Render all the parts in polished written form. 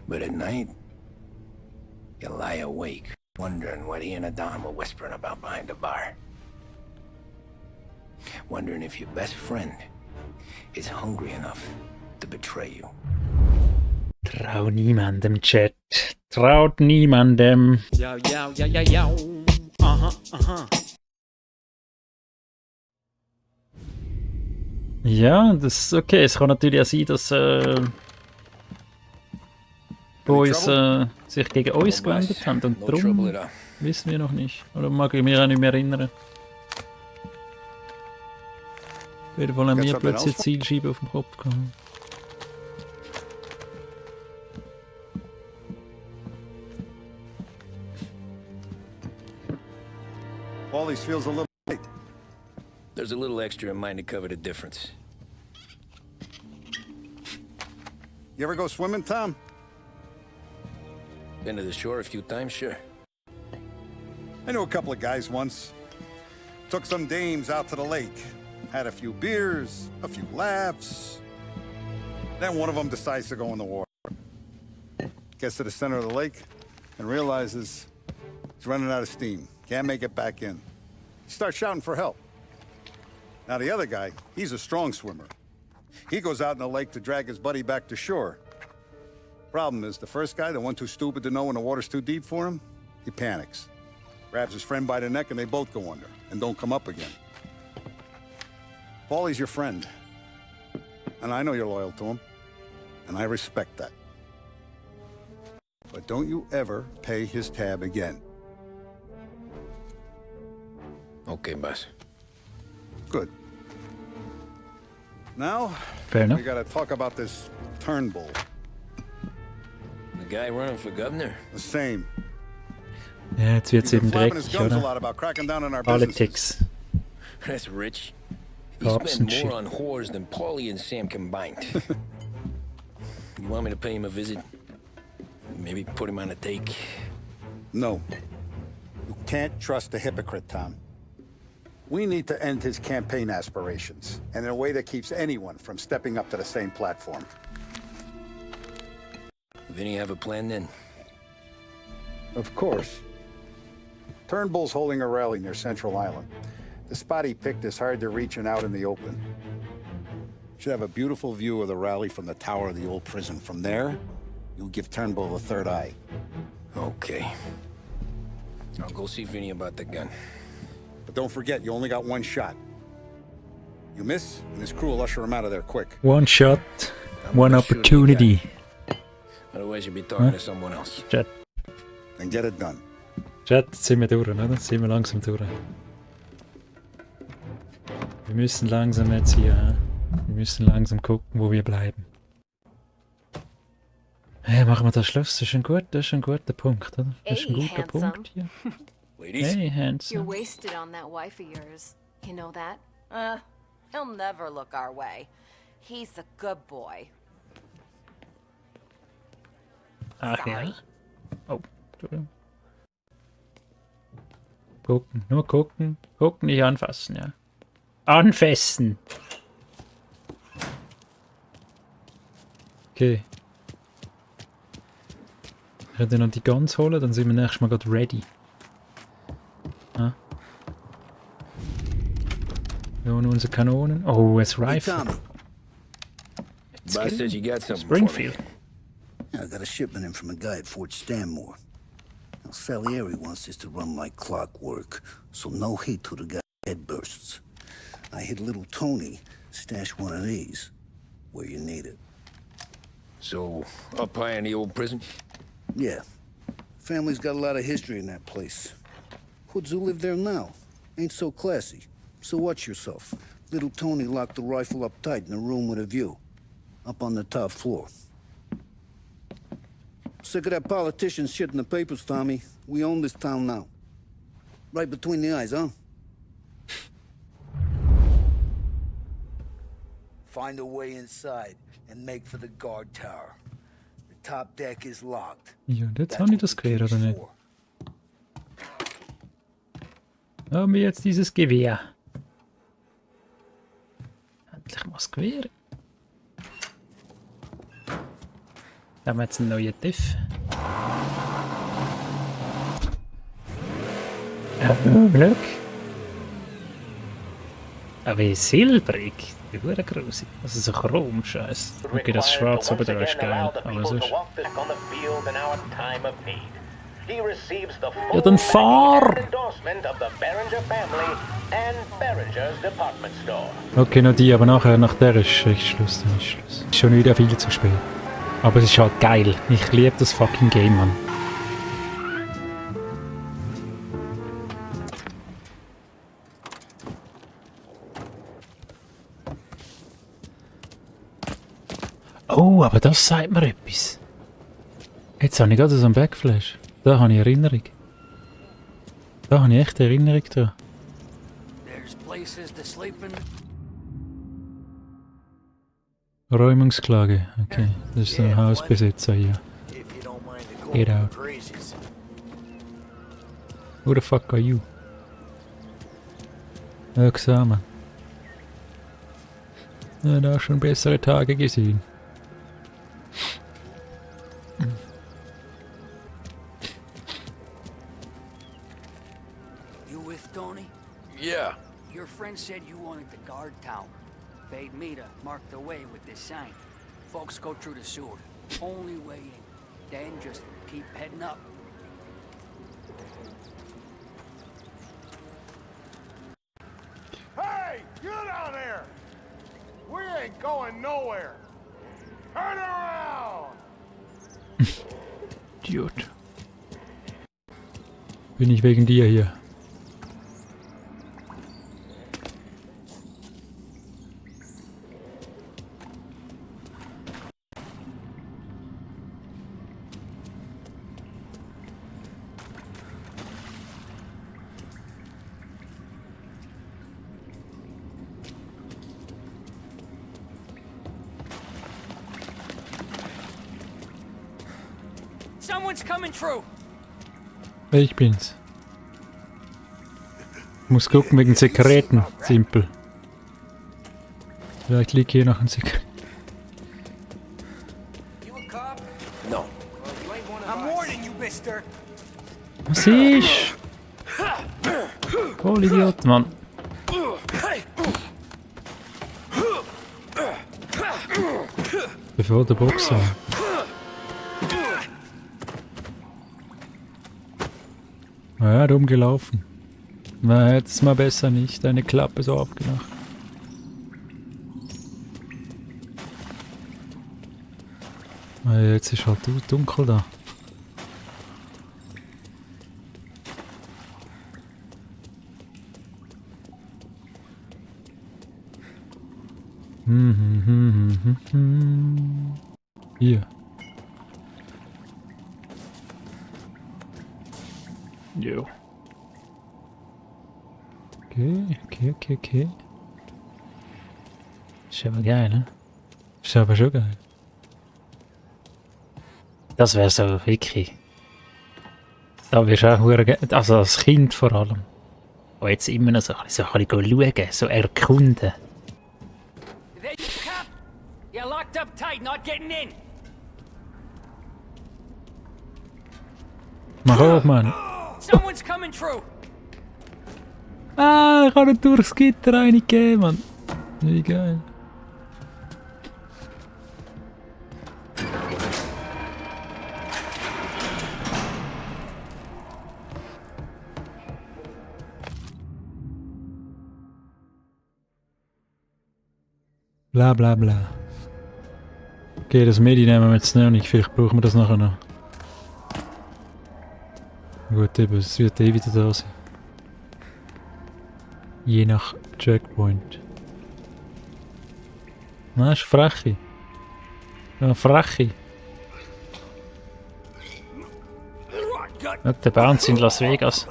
But at night, you lie awake, wondering what he and Adam were whispering about behind the bar. Wondering if your best friend is hungry enough to betray you. Trau niemandem, Chat. Traut niemandem. Ja. Aha. Ja, das ist okay. Es kann natürlich auch sein, dass Boys sich gegen uns gewendet haben. Und No trouble darum at all. wissen wir noch nicht. Oder mag ich mich auch nicht mehr erinnern. Auf jeden Fall haben wir plötzlich eine Zielscheibe auf dem Kopf gehabt. Paulie's feels a little late. There's a little extra in mine to cover the difference. You ever go swimming, Tom? Been to the shore a few times, sure. I knew a couple of guys once. Took some dames out to the lake. Had a few beers, a few laughs. Then one of them decides to go in the water. Gets to the center of the lake and realizes he's running out of steam. Can't make it back in. He starts shouting for help. Now the other guy, he's a strong swimmer. He goes out in the lake to drag his buddy back to shore. Problem is, the first guy, the one too stupid to know when the water's too deep for him, he panics. Grabs his friend by the neck and they both go under and don't come up again. Paulie's your friend. And I know you're loyal to him. And I respect that. But don't you ever pay his tab again. Okay, boss. Good. Now, Fair enough. we gotta talk about this Turnbull. The guy running for governor? The same. Ja, jetzt wird es He's been eben flapping his dreckig, gums a oder? lot about cracking down on our businesses. Politics. That's rich. He Cops spent and shit. more on whores than Paulie and Sam combined. You want me to pay him a visit? Maybe put him on a take? No. You can't trust a hypocrite, Tom. We need to end his campaign aspirations, and in a way that keeps anyone from stepping up to the same platform. Vinny have a plan then? Of course. Turnbull's holding a rally near Central Island. The spot he picked is hard to reach and out in the open. Should have a beautiful view of the rally from the tower of the old prison. From there, you'll give Turnbull the third eye. Okay. I'll go see Vinny about the gun. But don't forget, you only got one shot. You miss, and his crew will usher him out of there quick. One shot, I'm one gonna shoot opportunity. Otherwise you'll be talking to someone else. Chat, And get it done. Chat, jetzt sind wir durch, oder? Sind wir langsam durch. Wir müssen langsam jetzt hier, wir müssen langsam gucken, wo wir bleiben. Hey, machen wir das Schluss, das ist ein guter Punkt, oder? Das ist ein Hey, guter handsome. Punkt hier. Ladies? Hey, You're handsome. wasted on that wife of yours. You know that? He'll never look our way. He's a good boy. Ach ja. Sorry. Oh, Entschuldigung. Gucken, nur gucken. Gucken, nicht anfassen, ja. Anfassen! Okay. Ich werde noch die Guns holen, dann sind wir nächstes Mal gerade ready. Ah. Wir holen unsere Kanonen. Oh, es Rifle. Boss says you got something Springfield. for me. Yeah, I got a shipment in from a guy at Fort Stanmore. Now, Salieri wants this to run like clockwork, so no heat till the guy head bursts. I hit little Tony, stash one of these where you need it. So, up high in the old prison? Yeah, family's got a lot of history in that place. Hoods who live there now ain't so classy, so watch yourself. Little Tony locked the rifle up tight in a room with a view, up on the top floor. Sick of that politician shit in the papers, Tommy. We own this town now. Right between the eyes, huh? Find a way inside and make for the guard tower. The top deck is locked. Ja, jetzt That's habe ich what das the Gewehr, key's oder nicht? for. Haben wir jetzt dieses Gewehr? Endlich mal das Gewehr. Da haben wir jetzt einen neuen TÜV. Glück. Aber wie silbrig. Die Hure grosse. Also so Chrom-Scheiß. Okay, das Schwarz oben da ist geil. Aber sonst... Ja, dann fahr! Okay, noch die, aber nachher, nach der ist Schluss. Dann ist Schluss. Ist schon wieder viel zu spät. Aber es ist halt geil. Ich liebe das fucking Game, Mann. Oh, aber das sagt mir etwas. Jetzt habe ich gerade so einen Backflash. Da habe ich Erinnerung. Da habe ich echt Erinnerung dran. Räumungsklage. Okay, das ist ein Hausbesitzer hier. Get out. Who the fuck are you? Ja, gesehen, Mann. Ja, da schon bessere Tage gesehen. You with Tony? Yeah. Your friend said you wanted the guard tower. Paid me to mark the way with this sign. Folks go through the sewer. Only way in. Then just keep heading up. Hey, you down there! We ain't going nowhere. Turn around! Idiot. Bin ich wegen dir hier. Someone's coming through. Ich bin's. Muss gucken wegen Sekreten. Simpel. Vielleicht liegt hier noch ein Sekret. You a cop? No. I'm warning you, mister. Was ist? Voll Idiot, Mann. Bevor der Boxer. Ja, dumm gelaufen. Na, hättest mal besser nicht deine Klappe so aufgemacht. Na, jetzt ist halt dunkel da. Hier. Jo. Okay. Ist aber geil, ne? Ist aber schon geil. Das wäre so wirklich. Da wirst du auch also als Kind vor allem. Und jetzt immer noch so ein bisschen schauen, so erkunden. There you cop. You're locked up tight, not getting in. Mach hoch, Mann. Someone's coming through. Ah, ich habe ihn durchs Gitter reingegeben, Mann. Wie geil. Bla bla bla. Okay, das Medi nehmen wir jetzt noch nicht. Vielleicht brauchen wir das nachher noch. Gut, eben, es wird eh wieder da sein. Je nach Checkpoint. Na, ist Freche. Ja, Freche. Ja, der Bounce in Las Vegas.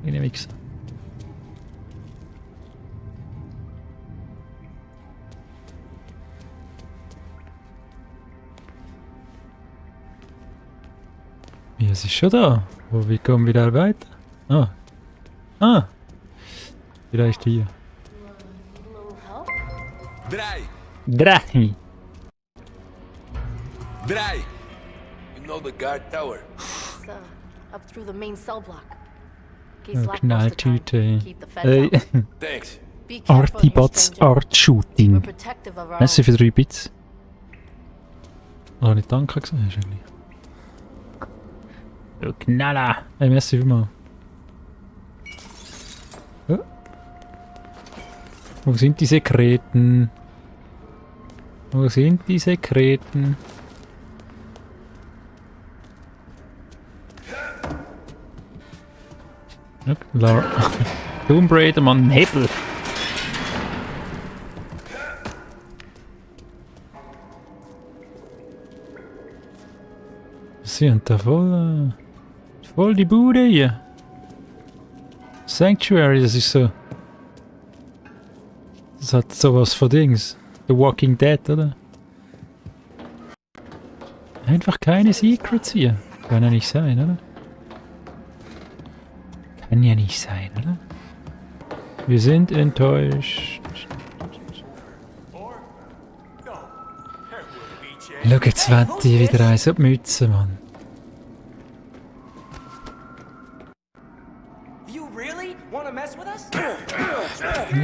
Eine Wichser. Ja, es ist schon da. Wie kommen wir da weiter? Ah. Vielleicht hier. Little help? Drei. 3. Drei. You know the guard tower. It's, up through the main cell block. Ja, Gates locked most of the time. Knalltüte. Keep the feds out. Thanks. Be careful, you're Artibots stranger. We're Art Shooting. protective of our Merci own. für 3 Bits. Oh, nicht Danke gesagt, hast du eigentlich. Du Knaller! Hey, merci vielmals. Oh. Wo sind die Sekreten? Wo sind die Sekreten? Tomb Raider, Mann, Hebel! Sie haben da voll die Bude hier. Sanctuary, das ist so. Das hat sowas von Dings. The Walking Dead, oder? Einfach keine Secrets hier. Kann ja nicht sein, oder? Kann ja nicht sein, oder? Wir sind enttäuscht. Schau, jetzt wollen die wieder eins auf die Mütze, Mann.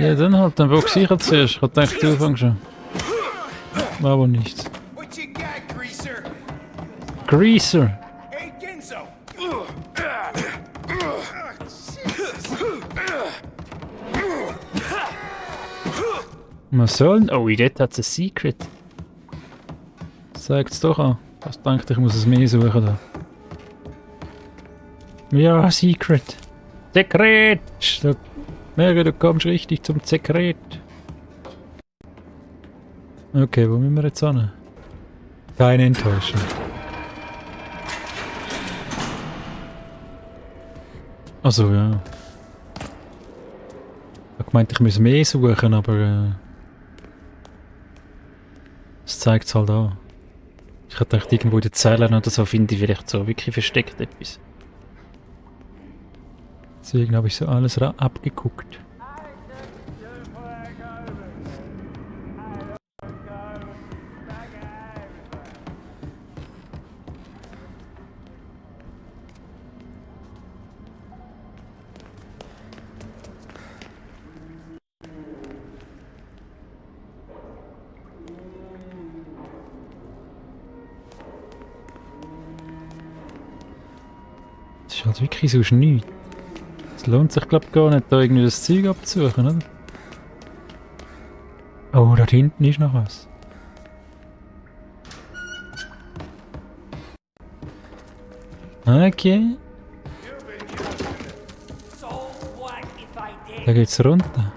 Ja, dann halt, dann brauchst du sicher zuerst. Ich hab gedacht, du fängst schon. War aber nichts. What you got, Greaser? Greaser! Hey, Ginzo! Was soll denn? Oh, dort hat es ein Secret. Zeigt's doch an. Ich dachte, ich muss es mehr suchen da. Ja, Secret. Sekret! So, merke, du kommst richtig zum Sekret. Okay, wo müssen wir jetzt hin? Keine Enttäuschung. Also ja. Ich hab gemeint, ich muss mehr suchen, aber es zeigt es halt an. Ich hab gedacht, irgendwo in den Zellen oder so finde ich vielleicht so wirklich versteckt etwas. Deswegen habe ich so alles abgeguckt. Das ist halt wirklich sonst nichts. Es lohnt sich glaube ich gar nicht, da irgendwie das Zeug abzusuchen, oder? Oh, da hinten ist noch was. Okay. Da geht's runter.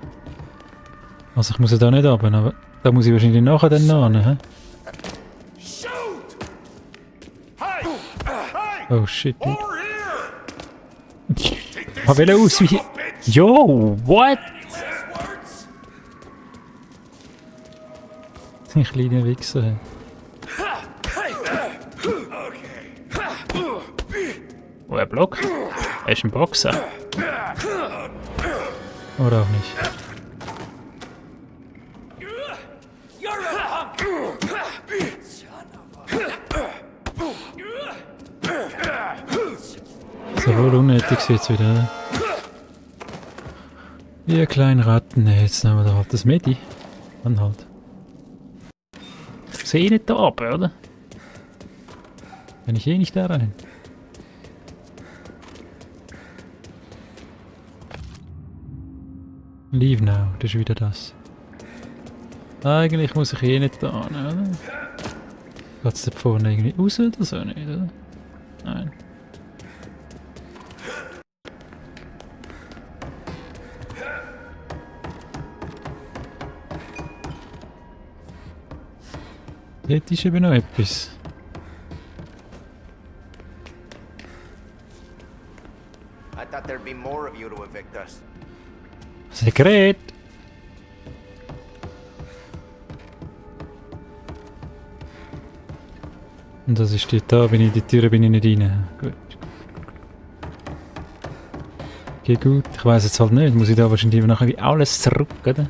Also ich muss ja da nicht runter, aber da muss ich wahrscheinlich nachher dann noch hin. Shoot! Hey! Hey! Oh shit. Over here! Ich will aus wie... Yo, what? Ein kleiner Wichser. Oh, ein Block? Er ist ein Boxer. Oder auch nicht. So wohl unnötig jetzt wieder, oder? Ihr kleinen Ratten, jetzt nehmen wir da halt das Medi. Dann halt. Ich sehe nicht da oben, oder? Kann ich eh nicht da rein. Leave now, das ist wieder das. Eigentlich muss ich eh nicht da hin, oder? Geht's da vorne irgendwie raus oder so nicht, oder? Nein. Dort ist eben noch etwas. I thought there'd be more of you to evict us. Sekret! Und das ist die, da bin ich, die Tür bin ich nicht rein. Gut. Okay, gut. Ich weiss jetzt halt nicht. Muss ich da wahrscheinlich nachher wie alles zurück, oder?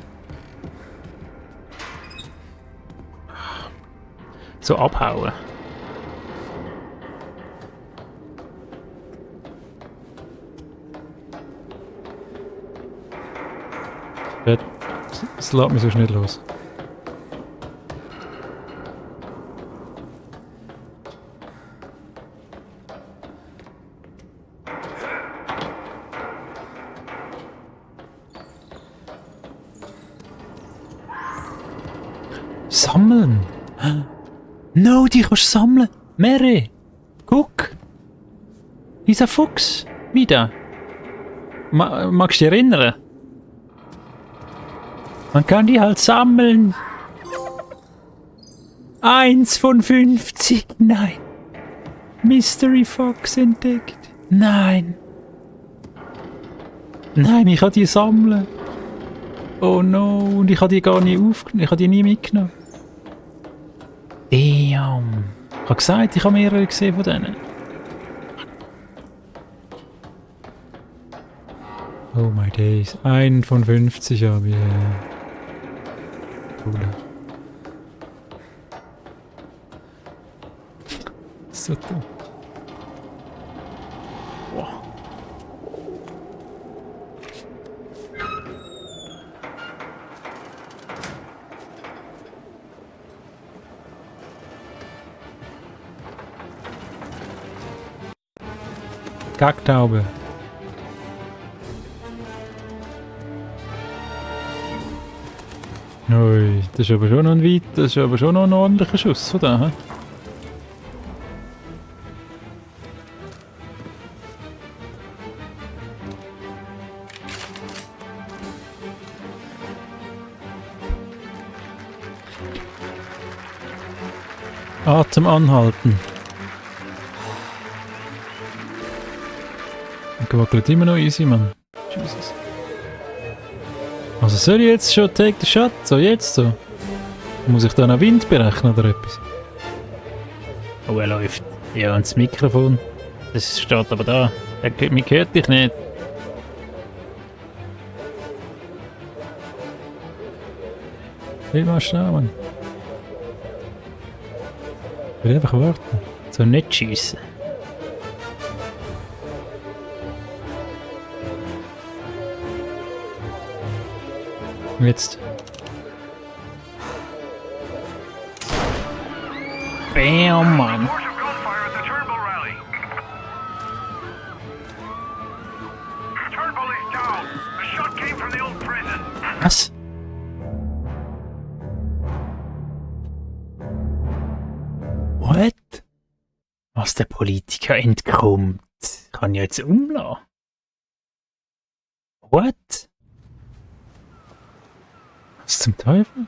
so abhauen. Es lässt mich so schnell los. Sammeln! No, die kannst du sammeln! Mary! Guck! Dieser Fuchs! Wieder! Magst du dich erinnern? Man kann die halt sammeln! 1 von 50! Nein! Mystery Fox entdeckt! Nein! Nein, ich kann die sammeln! Oh no! Und ich habe die gar nie aufgenommen. Ich habe die nie mitgenommen. Damn! Ich habe gesagt, ich habe mehrere gesehen von denen. Oh my days. 1 von 50 habe ich. Cool. So dumm. Wow. Kacktaube. Ui, das ist aber schon noch das ist aber schon noch ein ordentlicher Schuss von da, hä? Atem anhalten. Gewackelt immer noch easy, Mann. Jesus. Also soll ich jetzt schon take the shot? So jetzt so? Muss ich dann auch Wind berechnen oder etwas? Oh, er läuft. Ja, und das Mikrofon. Das steht aber da. Mich hört dich nicht. Will mal schnell, Mann. Ich will einfach warten. So nicht schiessen. Jetzt. Bam, Mann. Was? What? Was der Politiker entkommt, kann ja jetzt umlassen. What? Was zum Teufel?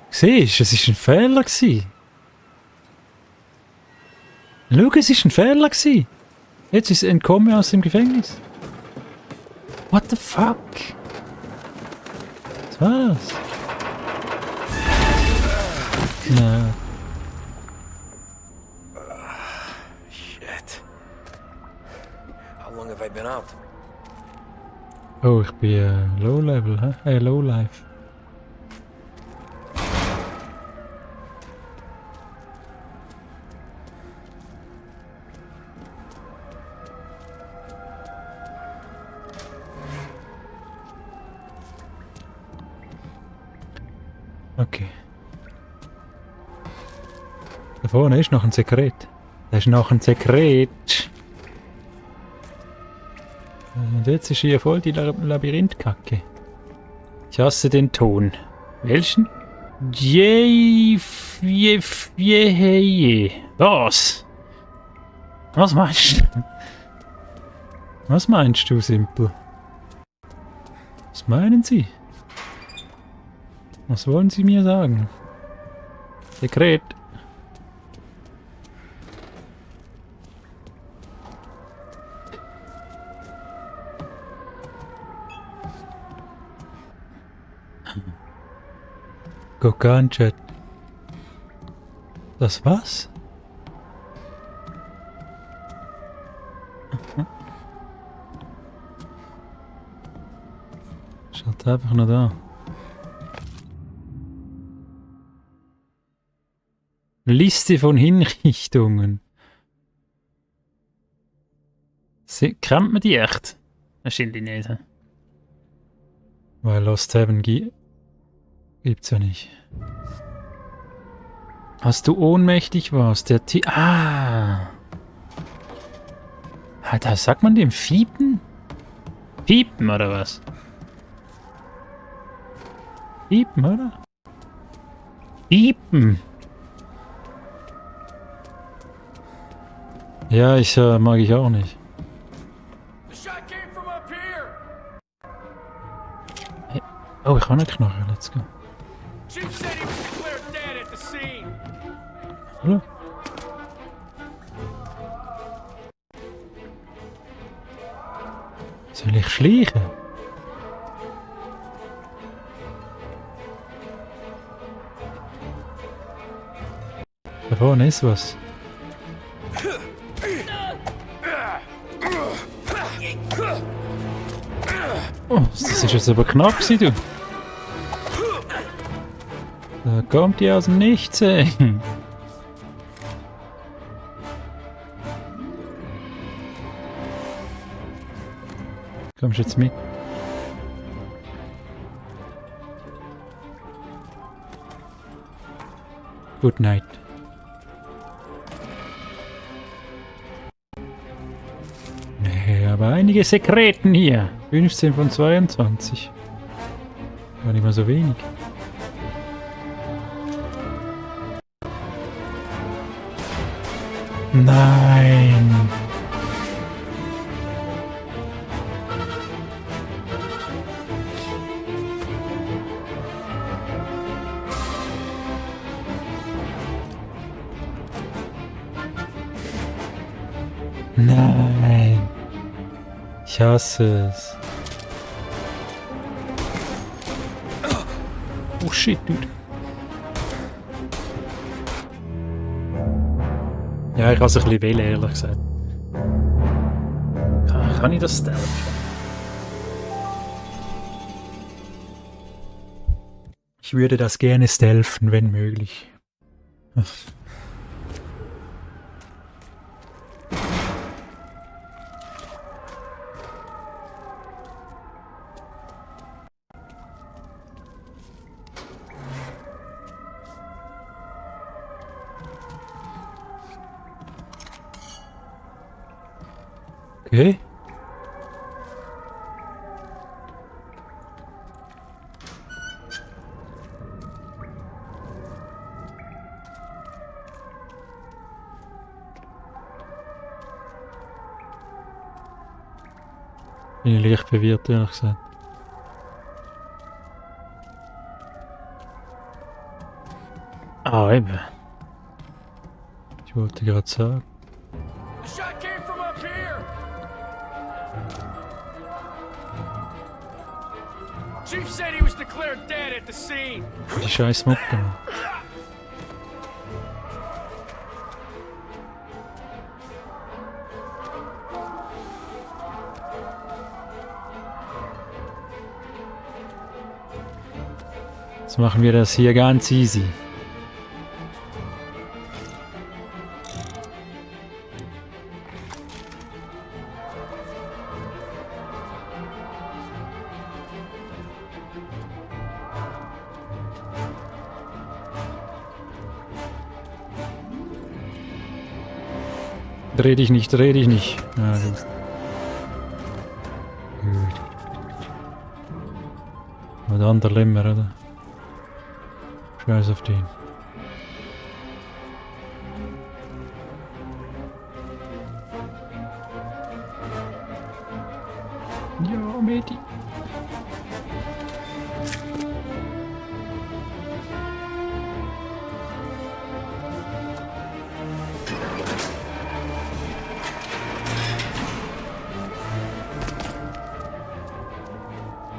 Siehst du, es war ein Fehler. Schau, es war ein Fehler. Jetzt ist es entkommen aus dem Gefängnis. What the fuck? Was war das? Nein. Shit. How long have I been out? Oh, ich bin Low Level, hä? Low Life. Okay. Da vorne ist noch ein Sekret. Da ist noch ein Sekret. Und jetzt ist hier voll die Labyrinthkacke. Ich hasse den Ton. Welchen? Was? Was meinst du? Was meinst du, Simpel? Was meinen Sie? Was wollen Sie mir sagen? Sekret. Guck an, Chat. Das was? Schaut einfach nur da. Liste von Hinrichtungen. Kennt man die echt? Wahrscheinlich nicht. Weil Lost Heaven gibt's ja nicht. Als du ohnmächtig warst, der da sagt man dem Fiepen? Fiepen oder was? Fiepen, oder? Fiepen. Ja, mag ich auch nicht. Hey. Oh, ich habe eine Knarre, let's go. Oder? Soll ich schleichen? Da vorne ist was. Oh, das ist jetzt aber knapp gewesen, du. Da kommt die aus dem Nichts, ey. Kommst du jetzt mit? Good night. Nee, aber einige Sekreten hier. 15 von 22. War nicht mal so wenig. Nein! Nein! Ich hasse es. Oh shit, dude. Ja, ich kann es ein bisschen wählen, ehrlich gesagt. Kann ich das stealthen? Ich würde das gerne stealthen, wenn möglich. Okay. Bin ich leicht verwirrt, ehrlich gesagt. Ah, eben. Ich wollte gerade sagen. Chief said he was declared dead at the scene. Die scheiß Mucke. Jetzt machen wir das hier ganz easy. Dreh dich nicht, dreh dich nicht. Ja, gut. Gut. Und der andere Limmer, oder? Scheiß auf den. Ja, Medi.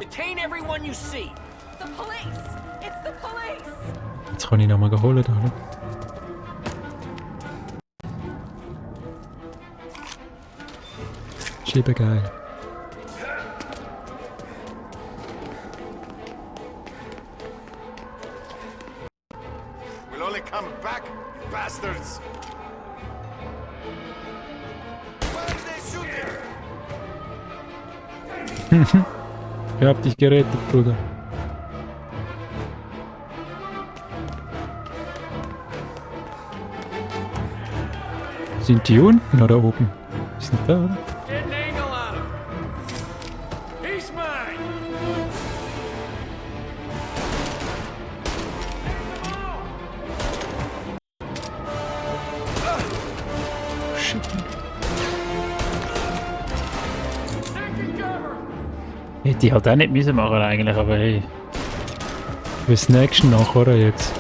Detain everyone you see. The police! It's the police! Jetzt kann ich noch mal holen, da, oder? Schiebe geil. We'll Sully coming back, you bastards! Where are they shooting? Ich hab dich gerettet, Bruder. Sind die unten oder oben? Die sind da, oder? Get an angle on him! He's mine! Shit. Taking cover! Hätte ich halt auch nicht müssen machen eigentlich, aber hey. Was nächstes nach, oder jetzt?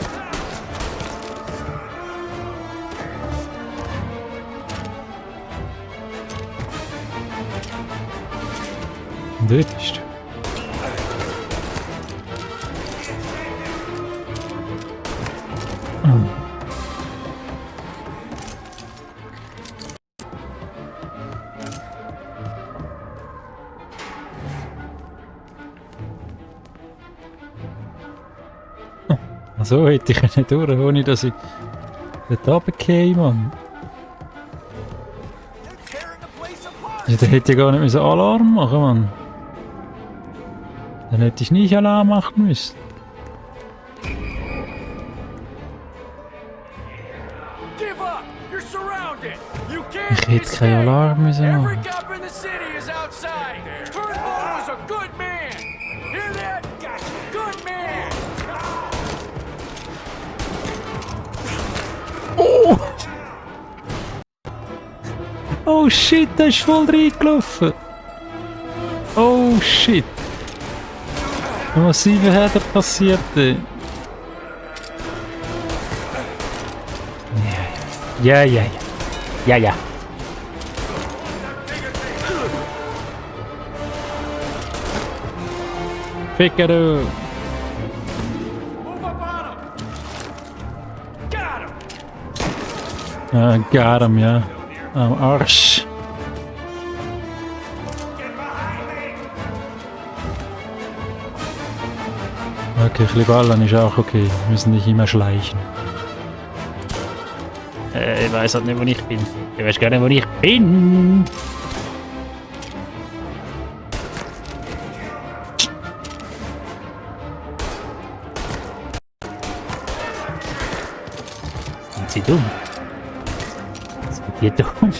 Und dort bist du. Oh. So hätte ich nicht durch, ohne dass ich dort runtergehe, Mann. Ja, dann hätte ich gar nicht müssen Alarm machen, Mann. Dann hätte ich nicht Alarm machen müssen. Give up! You're surrounded! You Ich can't hätte keinen Alarm müssen Every machen. cop in the city is outside! Turnbull was a good man! Hear that? Good man! Oh shit, der ist voll reingelaufen. Oh shit. Eine massive Heder passiert. Ja, ja, ja. Ja, ja. Ficker du. Move up on him! Got him! Ah, got him, ja. Am Arsch. Okay, ein bisschen ballern ist auch okay. Wir müssen nicht immer schleichen. Ich weiß halt nicht, wo ich bin. Ich weiß gar nicht, wo ich bin. Sind sie dumm? Sind die dumm?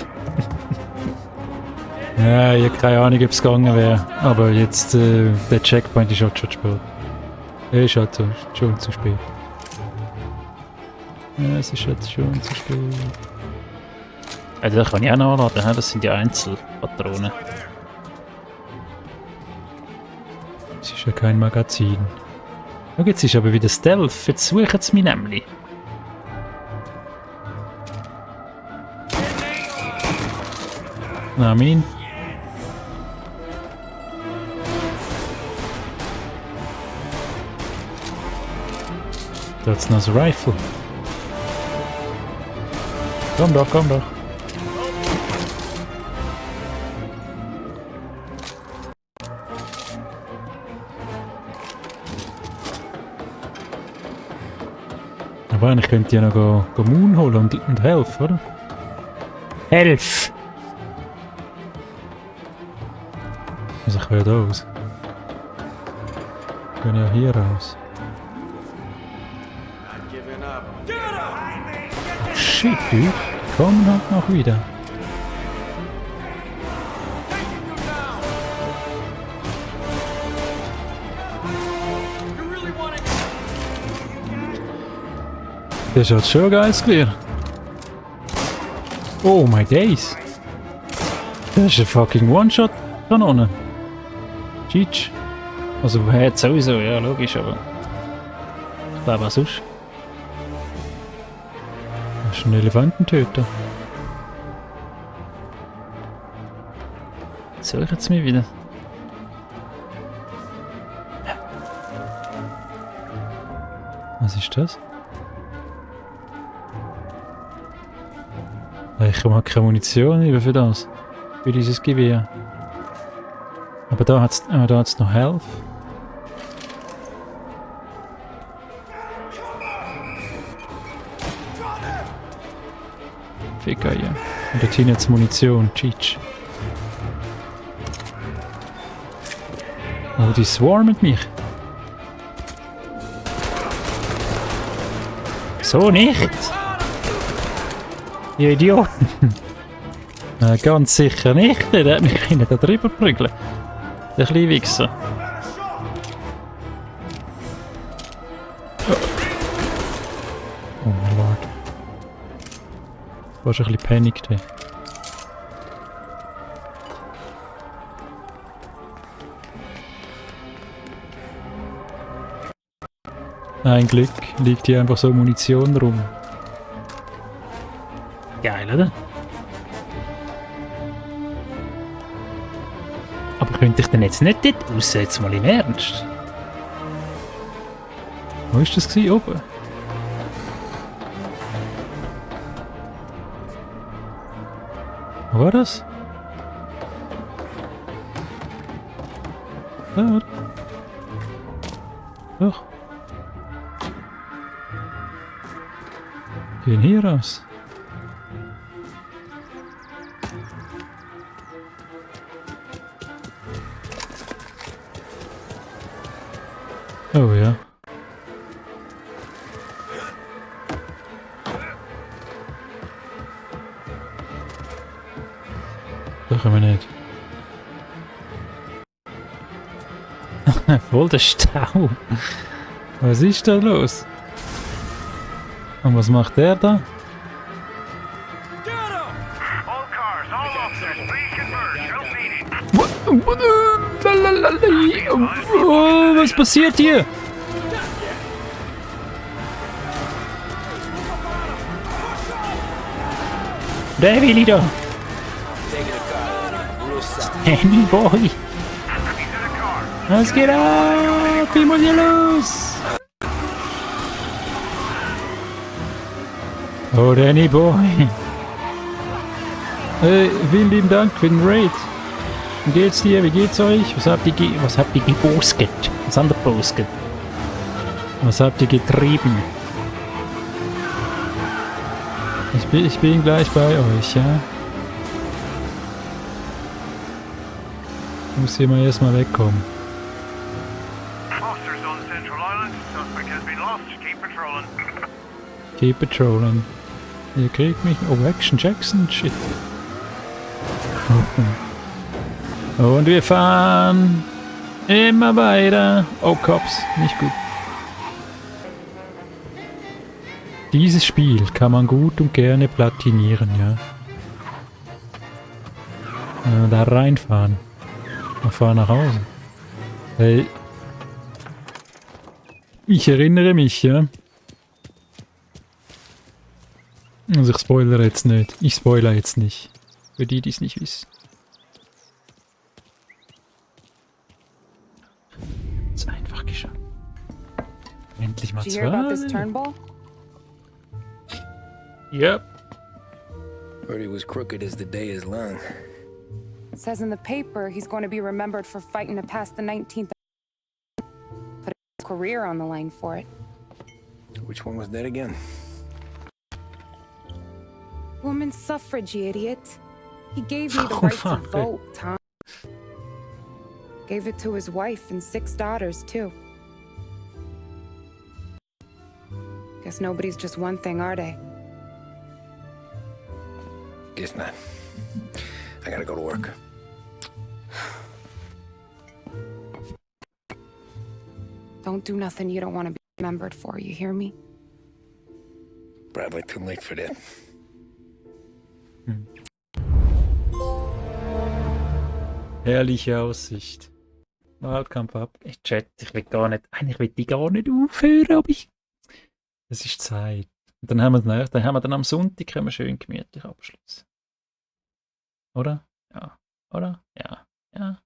Ja, ich habe keine Ahnung, ob es gegangen wäre. Aber jetzt, der Checkpoint ist halt schon zu spät. Ist halt so, schon zu spät. Ja, es ist jetzt schon zu spät. Also das kann ich auch noch anladen, das sind die Einzelpatronen. Es ist ja kein Magazin. Oh, jetzt ist aber wieder Stealth, jetzt suchen sie mich nämlich. Na, mein. Da ist noch ein Rifle. Komm doch, komm doch. Aber eigentlich könnte ich ja noch go Moon holen und helfen, oder? Helf! Also ich will ja da raus. Ich bin ja hier raus. Not giving up. Get him! Shit, dude. Kommen halt noch wieder. Taking you down! You really want it? Das schaut schon geil aus. Oh my days. Das ist ein fucking One-Shot-Kanone. Cheech. Also hat sowieso, ja logisch, aber ich glaube auch sonst. Das ist ein Elefantentöter. Soll ich jetzt mich wieder? Was ist das? Ich habe keine Munition über für das. Für dieses Gewehr. Aber da hat's noch Health. Ficker, ja. Und dort hinten jetzt Munition, Cheech. Oh, die swarmen mich. So nicht! Ihr Idioten! Ganz sicher nicht, der hat mich da drüber prügeln. Der kleine Wichser. Oh mein Lord. Du warst ein bisschen panikt. Ein Glück liegt hier einfach so Munition rum. Geil, oder? Aber könnte ich denn jetzt nicht dort raus, jetzt mal im Ernst? Wo war das gewesen? Oben? Wo war das? Da, oder? Doch. Gehen hier raus. Oh ja. Da können wir nicht. Voll der Stau. Was ist da los? Und was macht der da? All cars, all officers, please converge. Help needed. Oh, was passiert hier? Der will ich da. Danny Boy. Was geht ab? Wie muss hier los? Oh, Danny Boy. Vielen lieben Dank für den Raid. Wie geht's dir? Wie geht's euch? Was habt ihr gepostet? Was habt ihr gepostet? Was habt ihr getrieben? Ich bin gleich bei euch, ja? Ich muss hier mal erstmal wegkommen. Officers on Central Island. Suspect has been lost. Keep patrolling. Keep patrolling. Ihr kriegt mich. Oh, Action Jackson, shit. Und wir fahren immer weiter. Oh, Cops, nicht gut. Dieses Spiel kann man gut und gerne platinieren, ja. Da reinfahren. Und fahren nach Hause. Hey. Ich erinnere mich, ja. Also ich spoilere jetzt nicht. Ich spoilere jetzt nicht. Für die, die es nicht wissen. Ist einfach geschafft. Endlich mal Did you hear about this 2. Turnbull? Yep. Heard he was crooked as the day is long. Says in the paper he's going to be remembered for fighting to pass the 19th. Put his career on the line for it. Which one was that again? Women's suffrage, you idiot. He gave me the Oh, right to fuck. vote, Tom. Gave it to his wife and 6 daughters, too. Guess nobody's just one thing, are they? Guess not. I gotta go to work. Don't do nothing you don't want to be remembered for, you hear me? Probably too late for that. Herrliche Aussicht. Wahlkampf ab. Ich chat, ich will gar nicht. Eigentlich will ich gar nicht aufhören, aber ich. Es ist Zeit. Und dann haben wir dann am Sonntag können wir schön gemütlich abschließen. Oder? Ja. Oder? Ja. Ja.